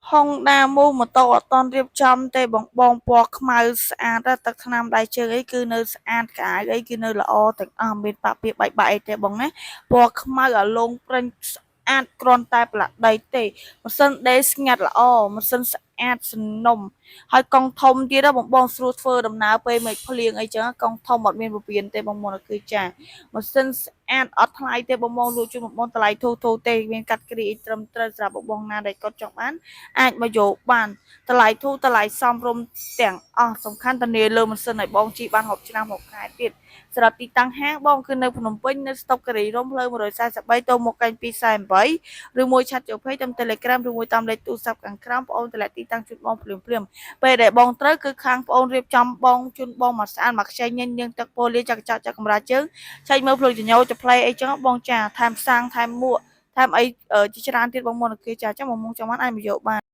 Honda Move ម៉ូតូអត់ទាន់រៀបចំទេបងបងពណ៌ខ្មៅស្អាតណាស់ទឹកថ្នាំដៃជើងអីគឺនៅស្អាតកៅអៅអីគឺនៅល្អទាំងអស់មានប៉ាក់ពៀបែកបាក់អីទេបងណាពណ៌ខ្មៅអាលងព្រិញស្អាតគ្រាន់តែប្រឡាក់ដីទេម៉ាស៊ីនដេស្ងាត់ល្អម៉ាស៊ីនស្អាតសនំហើយកង់ធំទៀតណាបងបងស្រួលធ្វើដំណើរពេលមេឃភ្លៀងអីចឹងកង់ធំអត់មានពពៀនទេបងមកគឺចាម៉ាស៊ីនស្អាតអត់ថ្លៃទេបងបងលក់ជូនបងបងតម្លៃធូរធូរទេមានកាត់គ្រីអីត្រឹមត្រូវសម្រាប់បងបងណាដែលគាត់ចង់បានអាចមកយកបានតម្លៃធូរតម្លៃសមរម្យទាំងអស់សំខាន់ធានាលើម៉ាស៊ីនឲ្យបងជិះបានរាប់ឆ្នាំរាប់ខែទៀតសម្រាប់ទីតាំងហាងបងគឺនៅភ្នំពេញនៅស្តុបគិរីរម្យផ្លូវ143ទៅមុខកែង248ឬមួយ chat ចូល page តាម Telegram ឬមួយតាមលេខទូរស័ព្ទខាងក្រោមបងអូនតម្លាក់ទីតាំងជូនបងភ្លាមភ្លាមពេលដែលបងត្រូវគឺខាងបងអូនរៀបចំបងជូនបងមកស្អាតមកខ្ចីញញយើងទឹកពោលាចាក់កញ្ចក់ចាក់កម្រាលជើងឆែកមើលភ្លុកចញោចផ្លែអីចឹងបងចាថែមសាំងថែមមួកថែមអីជាច្រើនទៀតបងមុនគេចាចាំបងមុងចង់បានអាចមកយកបាន។